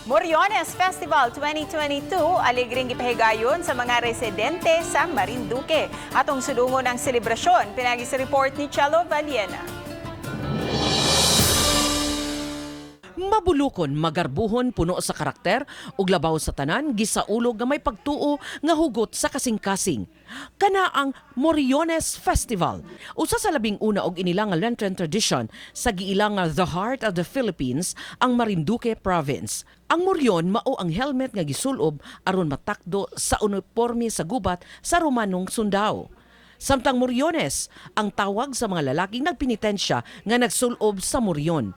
Moriones Festival 2022 aligring gipahigayon sa mga residente sa Marinduque. Atong sulungon ang selebrasyon pinaagi sa report ni Chelo Valiena. Mabulukon, magarbuhon, puno sa karakter ug labaw sa tanan gisaulog nga may pagtuo nga hugot sa kasing-kasing. Kana ang Moriones Festival. Usa sa 11 og inilang nga Lenten tradition sa giilang nga The Heart of the Philippines, ang Marinduque Province. Ang Morion mao ang helmet nga gisulob aron matakdo sa uniporme sa gubat sa Romanong sundao. Samtang Moriones ang tawag sa mga lalaking nagpinitensya nga nagsulob sa Morion.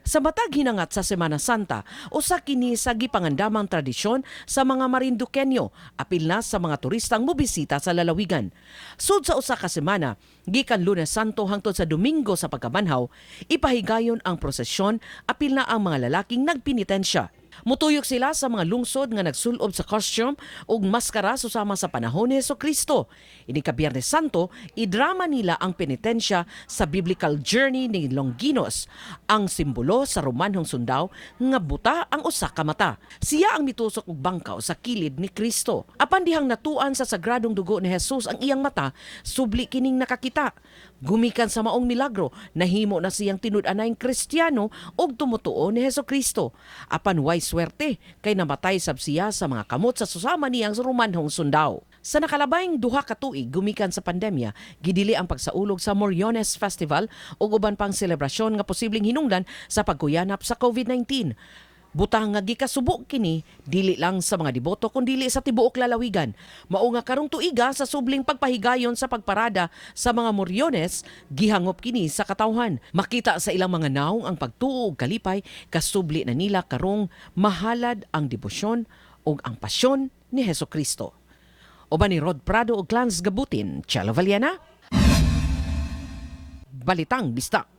Sa matag hinangat sa Semana Santa, usa kini sa gipangandamang tradisyon sa mga Marinduqueño, apil na sa mga turistang mobisita sa lalawigan. Sud sa usa ka semana, gikan Lunes Santo hangtod sa Domingo sa pagkabanhaw, ipahigayon ang prosesyon, apil na ang mga lalaking nagpinitensya. Mutuyok sila sa mga lungsod nga nagsulob sa costume ug maskara susama sa panahon ni Kristo. Ini ka Biyernes Santo, idrama nila ang penitensya sa biblical journey ni Longinos, ang simbolo sa Romanhong sundao nga buta ang usa ka mata. Siya ang mitusok og bangkaw sa kilid ni Kristo. Apan dihang natuan sa sagradong dugo ni Jesus ang iyang mata, subli kining nakakita. Gumikan sa maong milagro, nahimo na siyang tinud-anay Kristiyano ug tumutuo ni Hesus Kristo. Apan way swerte kay namatay sab siya sa mga kamot sa susama niyang Romanhong sundao. Sa nakalabayng 2 ka tuig gumikan sa pandemya, gidili ang pagsaulog sa Moriones Festival ug uban pang selebrasyon nga posibleng hinungdan sa pagkuyanap sa COVID-19. Butang nga gikasubo kini dili lang sa mga deboto kundili sa tibuok lalawigan. Mao nga karong tuiga sa subling pagpahigayon sa pagparada sa mga Moriones, gihangop kini sa katawhan. Makita sa ilang mga nawong ang pagtuo ug kalipay kasubli na nila karong mahalad ang debosyon ug ang pasyon ni Hesus Kristo. Uban ni Rod Prado ug Clans Gabutin, Chelo Valiena. Balitang Bisdak.